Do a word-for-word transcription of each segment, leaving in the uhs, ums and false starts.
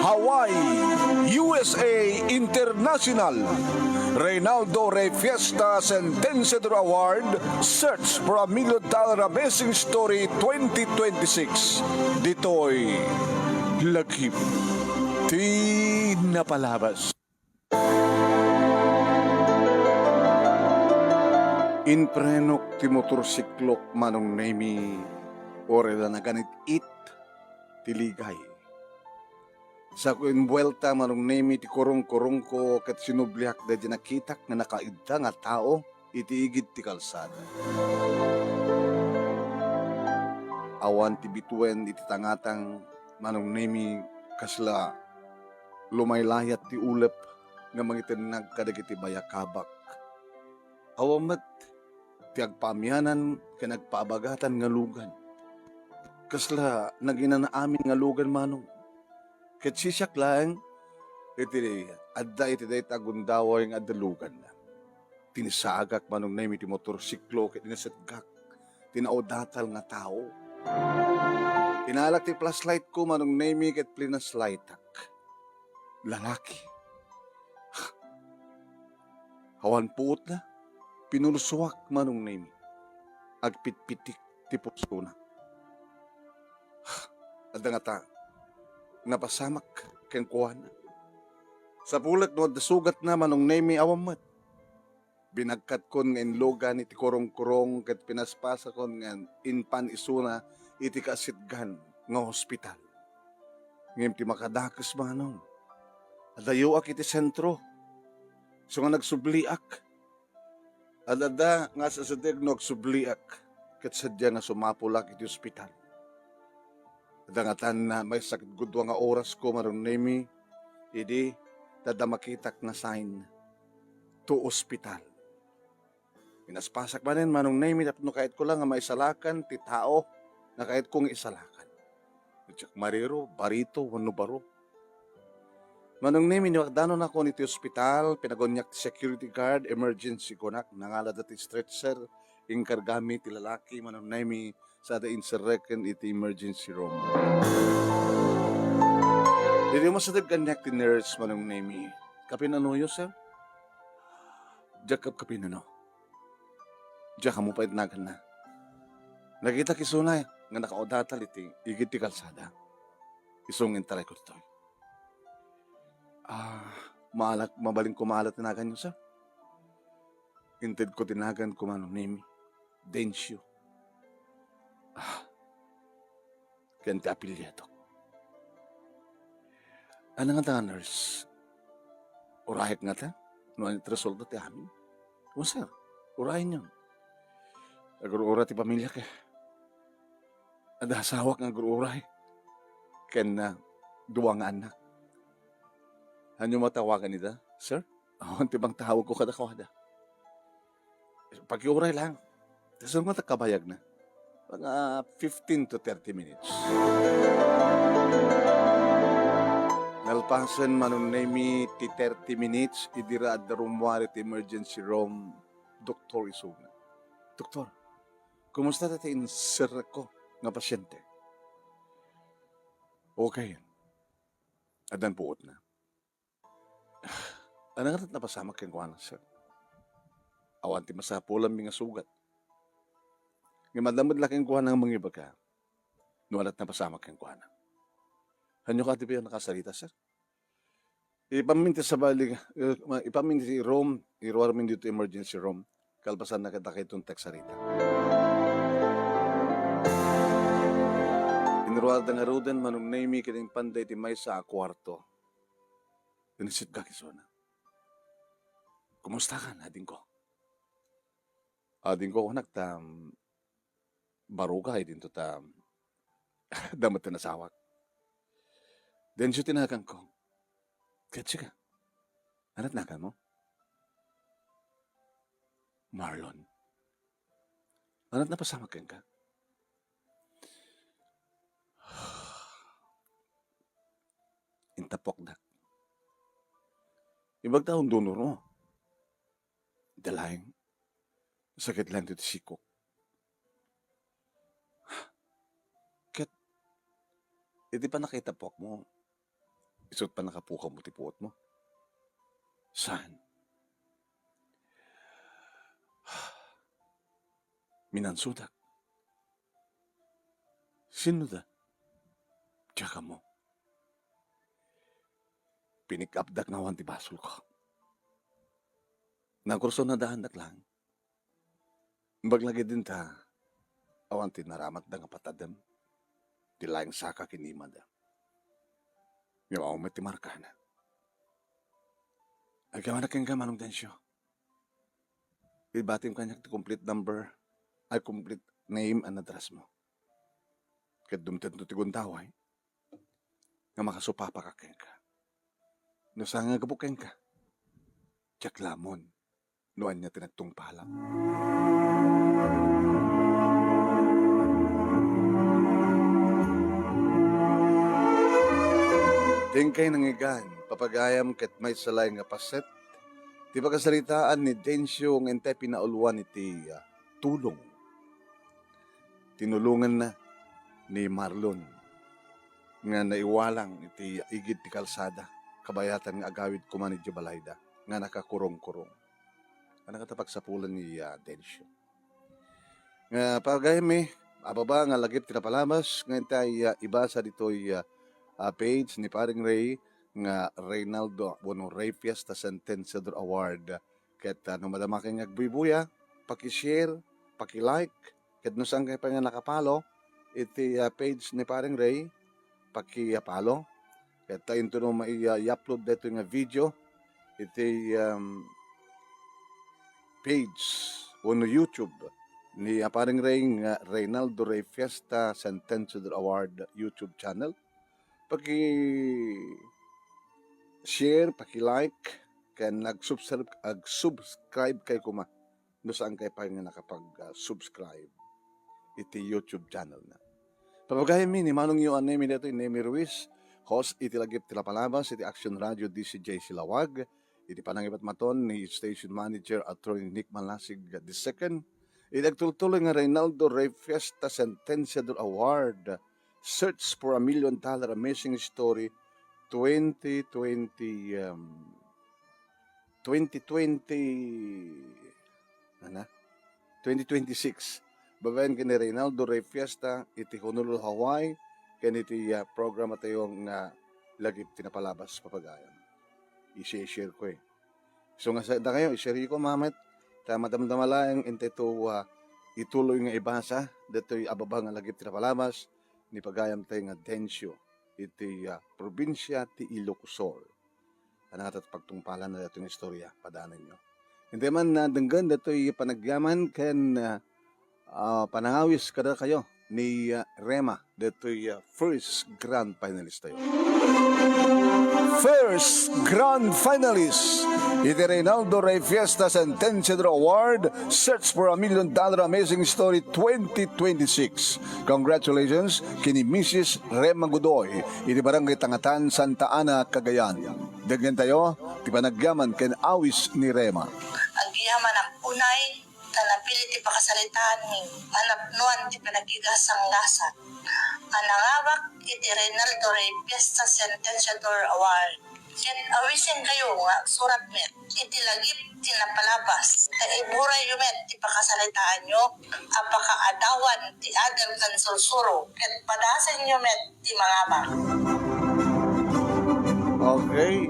Hawaii, U S A International. Reynaldo Rey Fiesta, Sentenciador Award, Search for a Million Dollar Amazing Story twenty twenty-six. Ditoy lagip ti napalabas. Inprenok ti motorsiklok, Manong Nemy, uray la naganit-it ti ligay. Sako inbuelta, Manong Nemy, ti kurong-kurongko ket sinubliak daydi nakitak nga nakaidda nga tao iti igid ti kalsada. Awan ti bituen iti tangatang, Manong Nemy, kasla lumaylayat ti ulep nga mangitennag kadagiti bayakabak. Awan met ti agpaamianan ken agpaabagatan nga lugan. Kasla naginana amin nga lugan, Manong. Ket siak laeng iti adda iti dayta a gundaway nga adda luganna. Tinisagak, Manong Nemy, ti motorsiklo ket inasetgak ti naudatal nga tao. Inalak ti flashlightko, Manong Nemy, ket plinashlightak. Lalaki. Awan puotna, pinulsuak, Manong Nemy. Agpitpitik ti pursona. Adda ngata napasamak kenkuana. Sapulek no adda sugatna, Manong Nemy, awan met. Binagkatkon nga inlugan iti kurong-kurong ket pinaspasakon nga impan isuna iti kaasitgan nga hospital. Ngem ti makadakes, Manong, adayoak iti sentro. Isu nga nagsubliak. Ad-adda nga asideg no agsubliak ket sadiay nga sumapulak iti ospital. Adda ngatan maysa ket gudua nga orasko, Manong Nemy, idi adda makitak nga sign to ospital. Pinaspasak manen, Manong Nemy, tapno kayatko la nga maisalakan ti tao nga kayatko nga isalakan. Diak mariro, barito, wenno baro. Manong Nemy, niwagdanonakon iti ospital, pinaguniak ti security guard, emergency kunak, nangalada ti stretcher, inkargami ti lalaki, Manong Nemy, sada inserreken iti emergency room. Idi umasideg kaniak ti nurse, Manong Nemy, "Kapin-anoyo, sir?" "Diak kapkapin-ano. Diak ammo pay ti naganna. Nakitak isuna nga nakaudatal iti igid ti kalsada. Isu nga intarayko ditoy." "Ah, maalak, mabalinko maalat ti naganyo, sir?" "Intedko ti naganko, Manong Nemy. Dencio." "Ah, ken ti apelyido." "Ano ngata, nurse? Urayek ngata no ania ti resulta ti amin?" "O, sir, urayenyon. Agur-uray ti pamiliak, eh. Adda asawak nga agur-uray ken, ah, dua nga annak." "Ania met ti awagan ida, sir?" "Awan ti mangtawagko kadakuada." "Pakiuray lang. Isu nga ta kabayagna. Mga fifteen to thirty minutes." Nalpasen, Manong Nemy, ti thirty minutes, idi adda rummuar iti emergency room, doktor isuna. "Doktor, kumusta dayta inserrekko nga pasyente?" "Okay. Addan puotna." "Ania ngata ti napasamak kenkuana, sir?" "Awan ti masapulanmi nga sugat. Ngem adda met la kenkuana nga mangibaga no ania ti napasamak kenkuana." "Ania kadi pay a nakasarita, sir?" "Ipanmin ti sabali, eh, ipanmin ti room, iruarmin ditoy emergency room. Kalpasanna ket dakayo ti agsarita." Inruarda ngaruden, Manong Nemy, ket impanda iti maysa a kuarto. Inisitgak isuna. "Kumustakan, adingko?" "Adingko, kunak, ta, mm, baro ka idinto ta adda met ti nasawak." "Dencio ti naganko." "Ket sika? Ania ti naganmo?" "Marlon." "Ania ti napasamak kenka?" Intapokdak. "Ibagta, donor mo." "Dalaing, sakit lang ti sikok." Iti pannakitapuakmo, isu't pannakapukawmo ti puotmo. Saan? Minansudak. Sino da? Diak ammo. Pinikapdak nga awan ti basolko. Nagkurso nadaandak lang. Imbag lagi dinta, awan ti naramatda nga patadem. Ti laeng saka kinimada. Ngem awan met ti markana. Agyamanak kenka, Manong Dencio. Ibatim kaniak ti complete number, ay, complete name and address mo. Ket dumtengto ti gundaway nga makasupapaka kenka. No saan nga gapu kenka, diak lamon no ania ti nagtungpalam. Dingkay nangigan, papagayam, ket maysa laeng nga paset ti pakasaritaan ni Dencio nga intay pinauluan iti, ah, tulong. Tinulonganna ni Marlon nga naiwalang iti igid ti kalsada, kabayatan nga agawid koma idiay balayda nga nakakurongkurong. Ano nga ta pagsapulan ni, ah, Dencio? Nga pagayammi, ababa nga lagip ti napalabas nga intay, ah, ibasa ditoy, ah, ah, page ni Paring Ray nga Reynaldo wenno Ray Fiesta Sentenciador Award. Ket, ah, no madamakayo nga agbuybuya, paki-share, paki-like, ket no saan kayo pay nga naka-follow iti, ah, page ni Paring Ray, paki-follow. Ket, ah, intono mai-, ah, i-upload daytoy nga video iti, um, page wenno YouTube ni, ah, Paring Ray nga Reynaldo Ray Fiesta Sentenciador Award YouTube channel. Paki-share, paki-like, ken agsubscribe, agsubscribe kayo koma no saan kayo pay nga nakapag, ah, subscribe iti YouTube channel na. Papagayammi ni Manongyo a Nemi daytoy, Nemi Ruiz, host iti lagip ti napalabas iti Action Radio D C J Silawag, iti panangipatmaton ni Station Manager Attorney Nick Malasig the second, iti agtultuloy nga Reynaldo Ray Fiesta Sentenciador Award, Search for a Million Dollar Amazing Story twenty twenty, um, twenty twenty, ana? Twenty twenty-six. Babaen ken ni Reynaldo Ray Fiesta iti Honolulu, Hawaii, ken iti, ah, programa tayo nga lagip ti napalabas, papagayam. I-share ko, eh. So nga sa, dakayo, i-share ko, mamet, ta madamdama laeng intay to, ah, ituloy nga ibasa, ditoy ababa nga lagip ti napalabas, ni pagayam tayo nga Dencio, iti, ah, probinsia ti Ilocos Sur. Ano nga ta pagtungpalan na daytoy nga istorya, padaananyo. Hindi man nadenggen daytoy panagyaman ken, ah, ah, panangawis kadakayo ni, ah, Rema, daytoy, ah, first grand finalist tayo. First grand finalist iti Reynaldo Ray Fiesta Sentenciador Award, Search for a Million Dollar Amazing Story twenty twenty-six. Congratulations ken ni Missus Rema Godoy iti Barangay Tangatan, Santa Ana, Cagayan. Denggen tayo ti panagyaman ken awis ni Rema. Agyamanak unay, ta napili ti pakasaritaan mi a napnoan ti panagkigasanggasat a nangawak iti Reynaldo Ray Fiesta Sentenciador Award. Ket awisen kayo nga agsurat met iti lagip ti napalabas, ta iburayyo met ti pakasaritaanyo a pakaadawan ti adal ken sursuro, ket padasenyo met ti mangabak. Okay.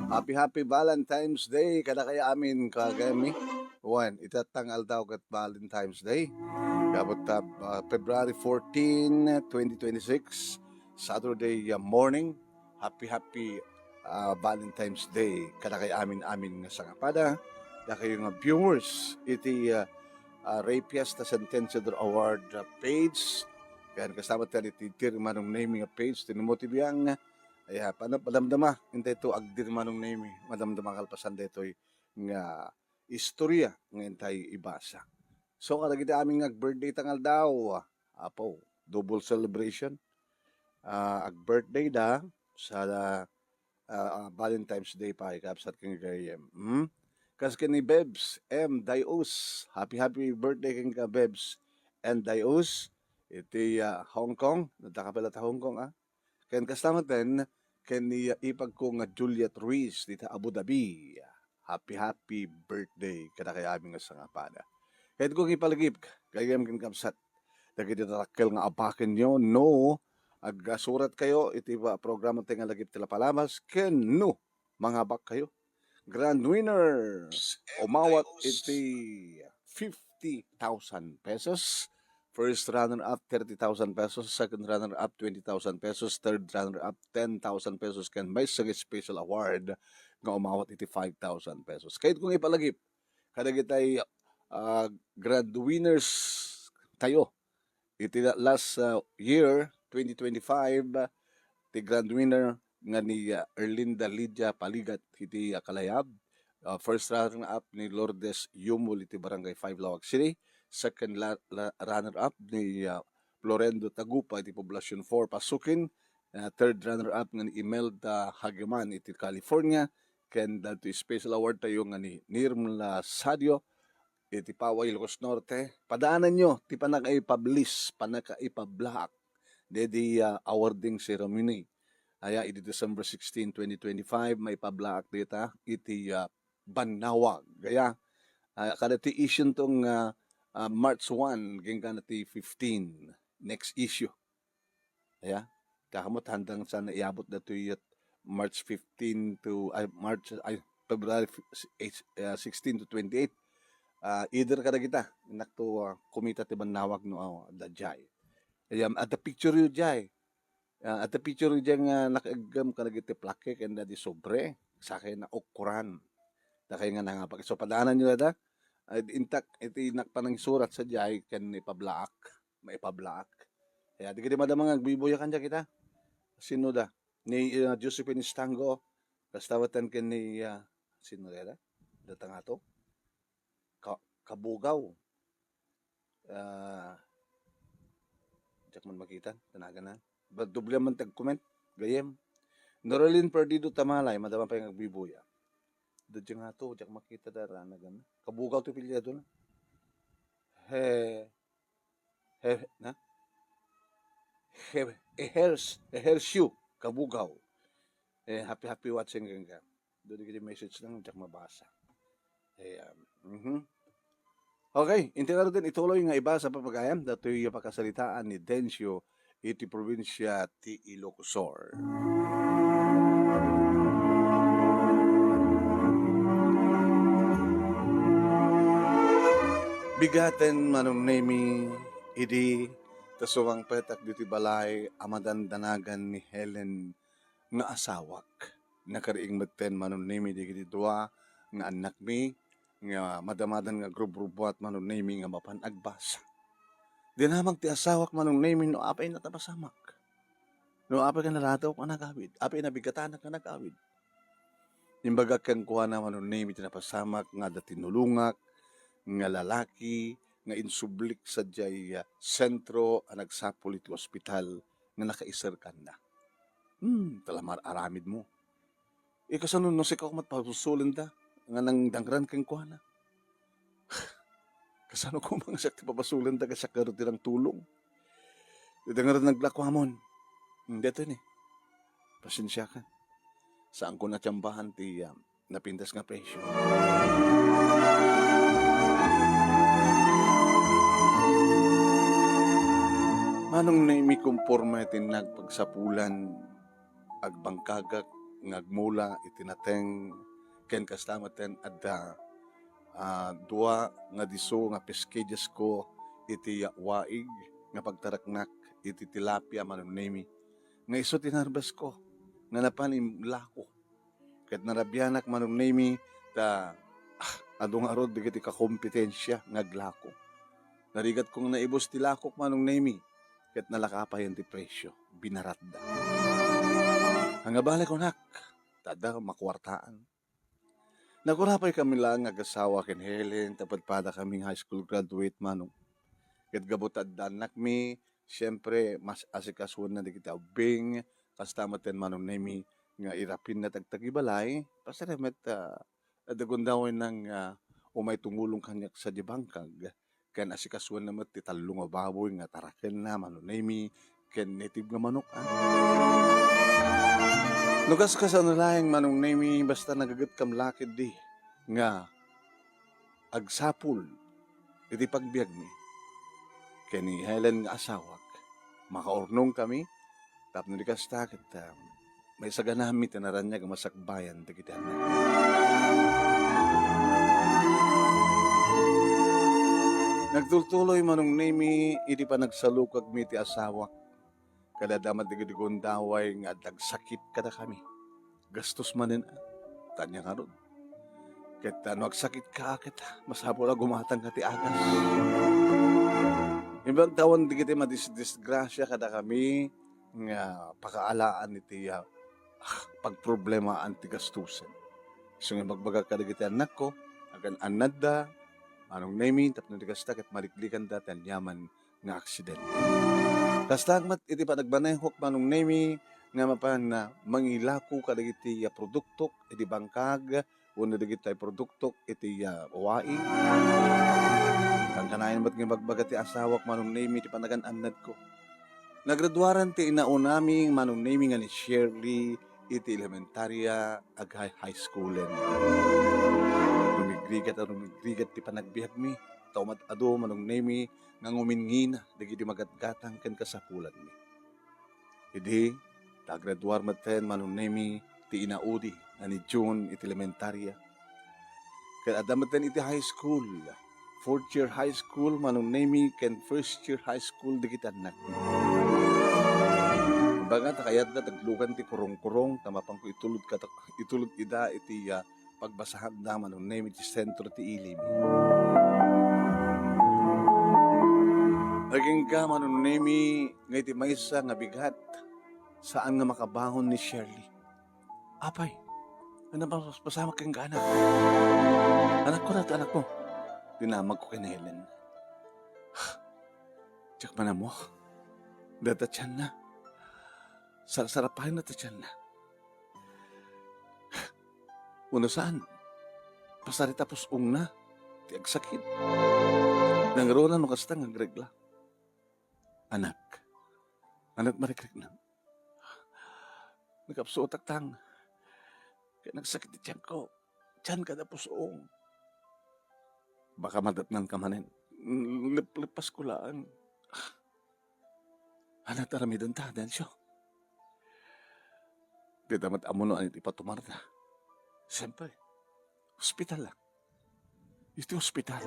Happy, happy Valentine's Day kadakayo amin, kagayammi. Wen, ita nga aldaw ket Valentine's Day. Kabut ta, ah, February fourteen, twenty twenty-six, Saturday, ah, morning. Happy, happy, ah, Valentine's Day kadakayo amin-amin nga sangapada. Dakayo nga viewers iti, ah, ah, Ray Fiesta Sentenciador Award, ah, page. Ken kasama tayo iti Dear Manong Nemy nga page, ti Nemo ti Biang. Aya, pana-, madamdama, intay to ag-Dear Manong Nemy. Madamdama kalpasan daytoy nga istorya nga intay ibasa. So, kadagiti amin nga ag-birthday ta nga aldaw, apo, double celebration. Ah, ag-birthday da sa, ah, ah, Valentine's Day pay, kabsat ken gayem. Hmm? Kas ken ni Bebs M Dayos. Happy, happy birthday kenka, Bebs M Dayos. Iti, ah, Hong Kong. Nadda ka pay la ta Hong Kong, ah. Ken kasta met ken ni ipagko nga Juliet Ruiz dita Abu Dhabi. Happy, happy birthday kadakayo amin nga sangapada. Ket kung ipalagip, gayyem ken kabsat, dagiti tatakkel nga abakenyo, no, agsurat kayo iti ba-, programa tayo nga Lagip ti Lapalabas, ken no, mangabak kayo. Grand winner, umawat iti fifty thousand pesos. First runner-up, thirty thousand pesos. Second runner-up, twenty thousand pesos. Third runner-up, ten thousand pesos. Ken maysa nga special award nga umawat iti five thousand pesos. Kayat kong ipalagip kadagitay, ah, grand winners tayo. Iti la-, last, ah, year, twenty twenty-five, ah, ti grand winner nga ni, ah, Erlinda Lydia Paligat iti, ah, Kalayab. Ah, first runner-up ni Lourdes Yumul iti Barangay five, Laoag City. Second la-, la-, runner-up ni, ah, Florendo Tagupa iti Poblacion four, Pasukin. Ah, third runner-up nga ni Imelda Hageman iti California. Ken dagiti special award tayo nga ni Nirmla Sadio iti Paway, Ilocos Norte. Padaananyo ti pannakaipa-bless, pannakaipablaak daydi, ah, awarding ceremony. Aya, idi December sixteen, twenty twenty-five, maipablaak dita iti, ah, bannawag. Aya, ah, kada ti issue tong, ah, ah, March one, ken kada ti fifteen, next issue. Aya, kakamot handang sa naiabot datoy March fifteen to, ay, March, ay, February f-, s-, eight, ah, sixteen to twenty-eight. Ah, either kadagita, innak to, ah, kumita ti bannawag no, ah, adda jay. Aya, adda picture yu jay. Ah, adda picture yu jay nga nakaeggem kadagiti plaque ken dagiti sobre. Sakay na ukuran. Dakay nga nangabak. So, padaananyo dayta. Ay, intak, iti innak panangisurat sa jay ken ipablaak. Maipablaak. Kaya di kadi madama nga agbuy-buyakan dya kita. Sino da? Ni, ah, Josephine Estango, kasta met ken ni, ah, sino da? Data nga to? Ka-, Kabugaw. Ah, diak man makita, tanagan na. Ba, doble man tag-comment, gayem. Noralyn Perdido Tamalay, madama pay nga agbuy-buya. Dadya nga to, diak makita da ranagan. Kabugaw to pilyado na. He, He-, na? He-, Ehers-, Ehersio Kabugaw. Eh, happy, happy watching kenka. Dudi kiti message lang, diak mabasa. Ayan. Mhm. Okay, inti ngaruden ituloy nga ibasa, papagayam, datoy pakasaritaan ni Dencio iti probinsia ti Ilocos Sur. Bigaten, Manong Nemi, idi ta sumangpetak ditoy balay a madandanagan ni Helen nga asawak. Nakariing metten, Manong Nemi, dagiti dua nga annakmi nga madamadan nga agrubrubbuat, Manong Nemi, nga mapan agbasa. Dinamag ti asawak, Manong Nemi, no apay natapasamak. No apay nga naratawak a nagawid, apay nabigatanak a nagawid. Imbagak kenkuana, Manong Nemi, ti napasamak nga adda tinulongak nga lalaki nga insublik sadiay, ah, sentro a nagsapul iti ospital nga nakaiserkanna. Hmm, ta la mar-aramidmo. Eh, kasano no sika met pabasolenda nga nangdangran kenkuana? Kasano koma nga siak ti pabasolenda ket siak ngarud ti nangtulong? Dida ngarud naglakuamon. Hmm, detoy ni. Pasensiakan. Saanko natiambahan ti, ah, napintas nga presyo. Manong Nemi, konporme ti nagpagsapulan, agbangkagak nga agmula iti nateng, ken kasta metten adda, ah, dua nga disso nga pesqueyasko iti waig nga pagtareknak iti tilapia, Manong Nemi, nga isu ti narbesko nga napan imlako. Ket narabianak, Manong Nemi, ta, ah, adu ngarud dagiti kakompetensia nga aglako. Narigatko nga naibus ti lakok, Manong Nemi, ket nalakapayen ti presyo. Binaratda. Ania bale kunak, ta adda makuartaan. Nagkuna pay kami laeng nga agasawa ken Helen, ta padpadakami nga high school graduate, Manong. Ket gapu ta adda annakmi, siempre, mas asikasuenna dagiti ubbing, kasta metten, Manong Nemi, nga irapinna ti agtagibalay, pasarem met, ah, adda gundawayna nga umay tumulong kaniak sadiay bangkag, ken asikasuenna met ti tallo nga baboy nga tarakenna, Manong Nemi, ken native nga manok, a. No kas-, kasano laeng, Manong Nemy, basta nagagetkam la ketdi nga agsapul iti pagbiagmi ken ni Helen nga asawak, makaurnongkami, tapno di kasta ket, ah, maisaganami ti naraniag a masakbayan dagiti annak. Nagtultuloy, Manong Nemy, iti panagsalukagmi ti asawak. Kada adda met dagiti gundaway nga adda agsakit kadakami. Gastos manen, a, tanya ngarud. Ket, a, no agsakitka, ket, a, masapul a gumatangka ti agas. Imbag ta awan dagiti madis-, disgrasya kadakami nga pakaalaan iti, a, pagproblemaan ti gastusen. Isu nga ibagbagak kadagiti annakko, agan-annadda, Manong Nemy, tapno di kasta ket maliklikanda ti aniaman nga aksidente. Kasta met iti panagmanehok, Manong Nemy, nga mapan, a, mangilako kadagiti, a, produktok iti bangkag wenno dagiti produktok iti, a, wai. Kankanayon met nga ibagbaga ti asawak, Manong Nemy, ti panagan-annadko. Nagraduaran ti inaunami, Manong Nemy, nga ni Shirley iti elementaria, agay high schoolen. Rumigrigat a rumigrigat ti panagbiagmi, ta umad-adu, Manong Nemy, nga nguminngina dagiti magatgatang ken kasapulanmi. Idi, ta agraduar metten, Manong Nemy, ti inaudi nga ni June iti elementaria. Ket adda metten iti high school. Fourth year high school, Manong Nemy, ken first year high school dagiti annakmi. Imbag ta kayatda taglugan ti kurong-kurong, ta mapanko itulod kata-, itulod ida iti, a, pagbasahanda, Manong Nemy, ti sentro ti ilim. Agingga, Manong Nemy, nga iti maysa nga bigat, saan nga makabangon ni Shirley. "Apay, ania a pasamak kenka, anak?" "Anakko dayta, anakmo," dinamagko ken ni Helen. "Diak man ammo. Dayta tianna. Sarsarapaenna ti tianna. Wenno saan, pasarita pus-ongna ti agsakit. Nangruna no kasta nga agregla." "Anak, anak, marikriknam. Nakapsutak tang. Kaya nagsakit ti tianko. Tian kada pus-ong." "Baka madapnanka manen. Lep-, leppasko laeng." "Ania ti aramidenta, Adelcio?" "Dita met ammo no ania ti ipatumarda. Siyempre, ospital la. Iti ospital.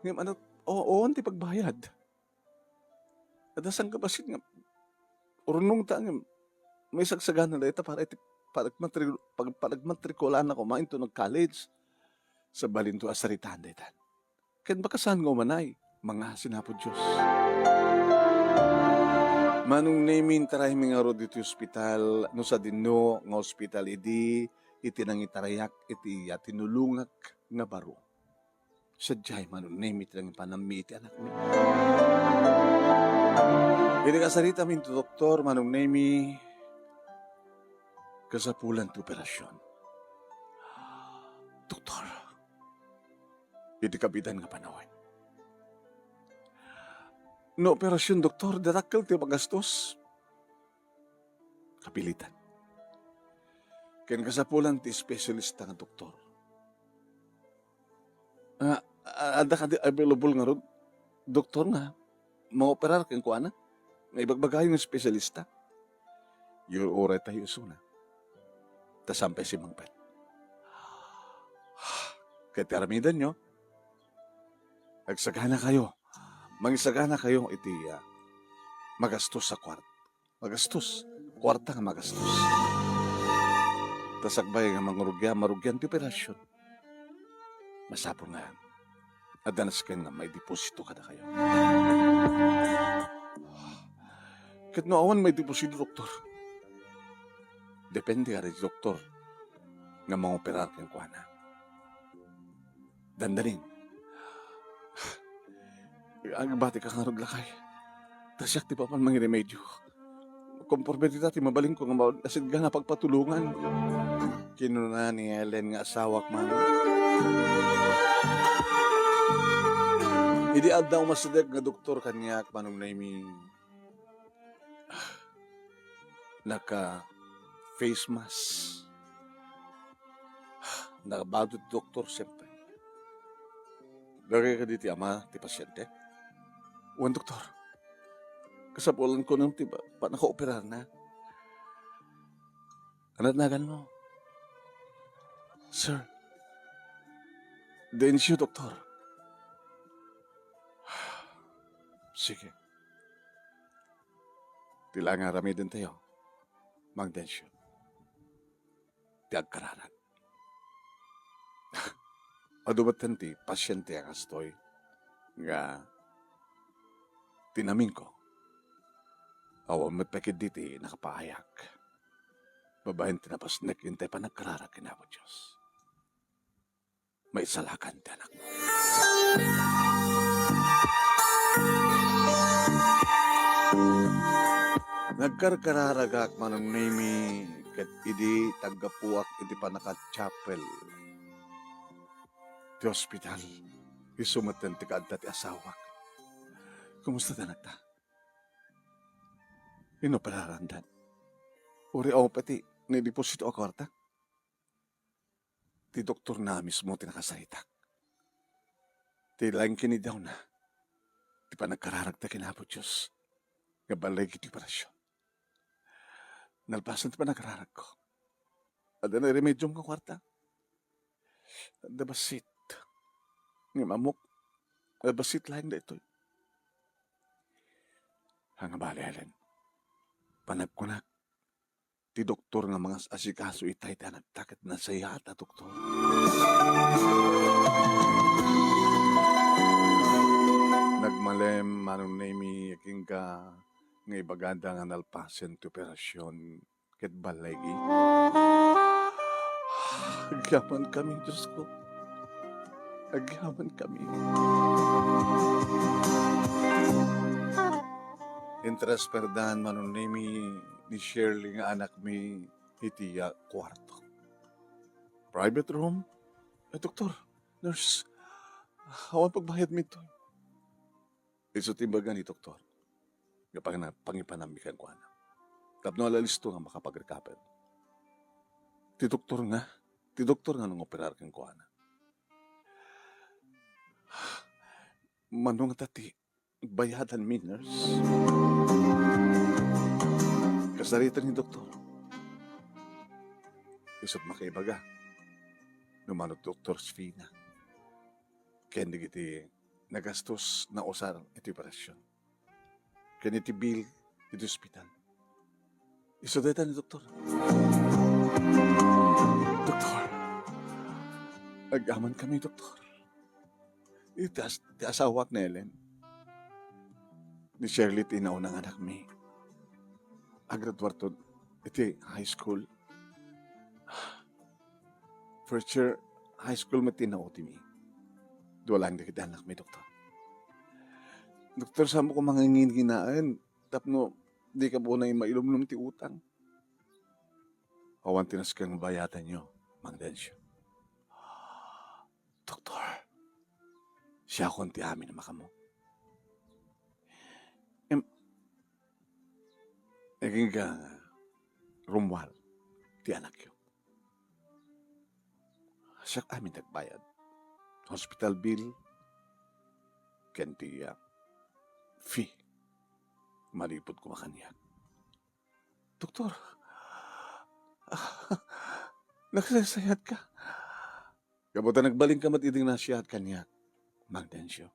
Ngem ania, o-, awan ti pagbayad. Adda sangkabassit nga urnongta ngem maisagsagana dayta para iti panagmatri-, pag-, panagmatrikulanna koma inton nag-college. Sabalinto a saritaan dayta. Ket baka saan nga umanay, mangngasi ni Apo Dios." Manong Nemy, intaraymi ngarud iti ospital, no sadino nga ospital idi, iti nangitarayak iti, a, tinulongak nga baro. Sadiay, Manong Nemy, ti nangipanammi iti anakmi. Idi kasaritami inton doktor, Manong Nemy, kasapulan ti operasion. "Doktor," iti kabitan nga panawen. "No operasion, doktor, dakkel ti magastos." Kapilitan. Ken kasapulan ti espesyalista nga doktor. "A, a, adda kadi available ngarud doktor nga mangoperar kenkuana?" Naibagbagayo nga espesyalista. "Uray tayo isuna. Ta saan pay simmangpet. Ket ti aramidenyo, agsaganakayo. Mangisaganakayo iti, a, magastos a kuart-, magastos. Kuarta nga magastos. Ta sakbay nga mangrugia-, marugian ti operasion. Masapul nga adda nasken nga maideposito kadakayo." "Ket no awan maideposito, doktor?" "Depende kadi ti doktor nga mangoperar kenkuana." Dandanin. "Agbatika ngarud, lakay. Ta siak ti mapan mangiremedio. Komporme dita ti mabalinko nga ma-, asidga nga pagpatulongan," kinuna ni Helen nga asawak man. Idi adda umasideg nga doktor kaniak, Manong Nemy, naka-face mask. Nakabado ti doktor, siyempre. Dagay kadi ti ama ti pasyente? Wen, doktor. Kasapulan ko nang ti pa-, panakaoperarna. Ano naganmo? Sir, Dencio, doktor. Sige. Ti la nga aramidentayo, Mang Dencio, ti agkararag. Adu metten ti pasyente a kastoy nga ti namingko. Awan met pay ketdi ti nakapaayak babaen ti napasnek intay panagkararag ken Apo Dios. Maisalakan ti anakmo. Nagkarkararagak, Manong Nemi, ket idi taggapuak iti pannaka-chapel ti hospital, isu metten ti kaadda ti asawak. Kumusta ti anakta? Inoperarandan. Uray awan pay ti naideposito a kuarta. Ti doktorna mismo ti nakasaritak. Ti laeng kinidawna, ti panagkararagta ken Apo Dios nga balligi ti operasion. Nalpasen ti panagkararagko, adda nairemediom nga kuarta. Adda bassit. Ngem ammok, adda bassit laeng daytoy. Ania bale, Ellen? Panagkunak, ti doktor nga mangas-asikaso itay ti anakta ket nasayaat a doktor. Nagmalem, Manong Nemi, kenka nga ibagada nga nalpasen ti operasion ket balligi. Agyamankami, Diosko. Agyamankami. Intransferdan, Manong Nemi, ni Shirley nga anakmi iti, ah, kuarto. Private room? Eh, doktor, nurse, awan pagbayadmi ditoy. Isu ti imbaga ni doktor nga pang-, pangipanammi kenkuana tapno ala listo nga makapag-recover. Ti doktor nga, ti doktor nga nangoperar kenkuana. Mano ngata ti bayadanmi, nurse? Kasarita ni doktor. Isu't makaibaga no mano ti doktor fee na ken dagiti nagastos, nausar iti operasion ken iti bill iti ospital. Isu dayta ni doktor. Doktor, agyamankami, doktor. Iti as-, ti asawak ni Ellen, ni Shirley ti inauna nga anakmi. Agraduarto iti high school. First year high school met ti nautimi. Dua laeng dagiti annakmi, doktor. Doktor, saanmo koma nga nginginaen tapno dika unay mailumlom ti utang. Awan ti nasken nga bayadanyo, Mang Dencio. Doktor, siakon ti amin a makaammo. Em, agingga nga Romuald ti anakyo. Siak amin ti agbayad. Hospital bill, ken ti, ah, fee. Manipud koma kaniak. Doktor, nagsaysayaat ka. Gapu ta nagbalinka met idi nasiaat kaniak, Mang Dencio.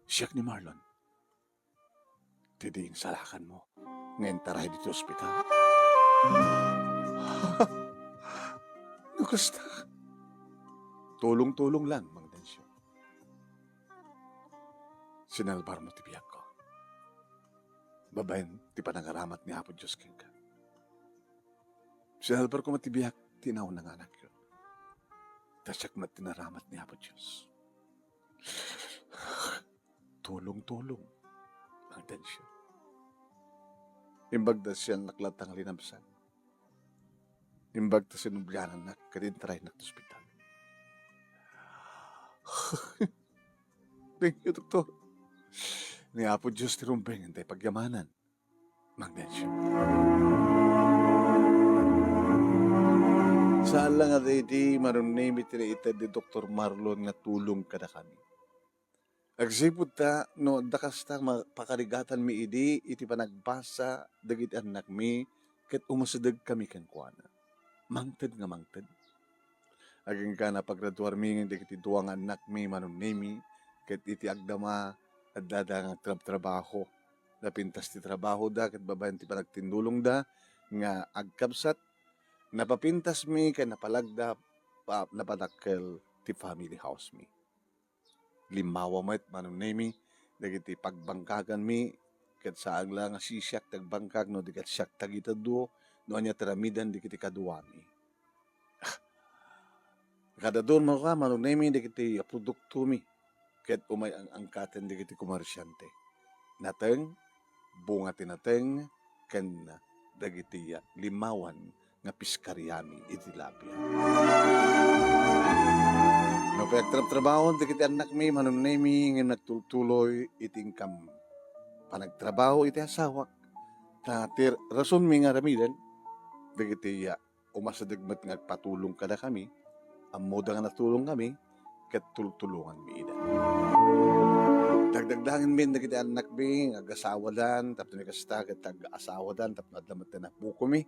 Siak ni Marlon. Ti di insalakanmo nga intaray ditoy ospital. No kasta, tulong-tulong lang, Mang Dencio. Sinalbarmo ti biagko babaen ti panangaramat ni Apo Dios kenka. Sinalbarko met ti biag ti nauna nga anakyo. Ta siak met ti naramat ni Apo Dios. Tulong-tulong, Mang Dencio. Imbag ta siannak latta nga linabsat. Imbag ta sinublianannak ket intaraynak ti ospital. Thank you, doktor. Ni Apo Dios ti rumbeng intay pagyamanan. Magnesium. Saan la nga daydi, Manong Nemi, ti naited ni Doktor Marlon nga tulong kadakami. Agsipud ta, no adda kasta, ma-, pakarigatanmi idi iti panagbasa dagiti annakmi ket umasidegkami kenkuana. Mangted nga mangted. Agingga napagraduarmi dagiti dua nga annakmi, Manong Nemi, ket iti agdama, addada nga agtrabtrabaho. Napintas ti trabahoda ket babaen ti panagtindulongda nga agkabsat, napapintasmi ket napalagda, pa-, napadakkel ti family house mi. Limmawa met, Manong Nemi, dagiti pagbangkaganmi, ket saan la nga sisiak ti agbangkag no di ket siak ti agiteddo no ania ti aramiden dagiti kaduami. Kadadun, Manong Nemi, dagiti produktomi ket umay ang-angkaten dagiti komersiante. Nateng, bunga ti nateng, ken dagiti limmawan nga piskariami iti tilapia. No pay agtrabtrabaho dagiti annakmi, Manong Nemi, ngem nagtultuloy iti inkam panagtrabaho iti asawak, ta ti rasonmi nga aramiden dagiti umasideg met nga agpatulong kadakami, ammoda nga natulongkami, ket tultulonganmi ida. Dagdagdangenmi dagiti annakmi nga agasawadan, tapno ni kasta ket ag-asawadan, tapno adda met ti napukomi.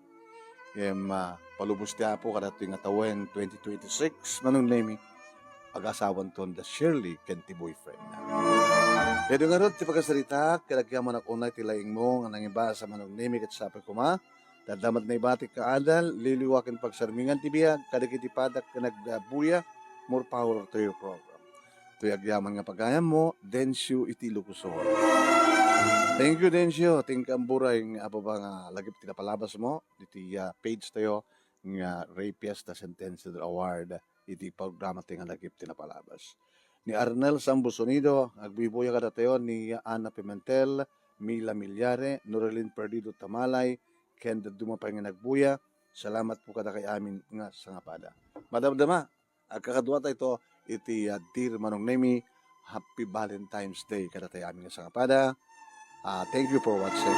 Ngem, ah, palubos ti Apo, kadatoy nga tawen, twenty twenty-six, Manong Nemi, agasawanton da Shirley ken ti boyfriend na. Ket ngarud ti pagasarita, ket agyamanak unay ti laingmo nga nangibasa, Manong Nemi, ket sapay koma, ta adda met naibatik nga adal, liwliwa ken pagsarmingan ti biag kadagiti padak ken agbuya, more power to your program. Toy agyaman nga pagayammo, Dencio iti Ilocos Sur. Thank you, Dencio. Ti inkam buray nga ababa nga lagip ti napalabasmo, ditoy, ah, page tayo nga Ray Fiesta Centennial Award iti programa ti nga lagip ti napalabas. Ni Arnel Sambuso Nido, agbuybuya kadatayo ni Ana Pimentel, Mila Milyare, Norelin Perdido Tamalay, ken dadduma pay nga nagbuya. Salamat po kadakay amin nga sangapada. Madamdama, agkakadua tayo iti, ah, Dear Manong Nemi, Happy Valentine's Day kadakay amin nga sangapada. Ah, thank you for watching.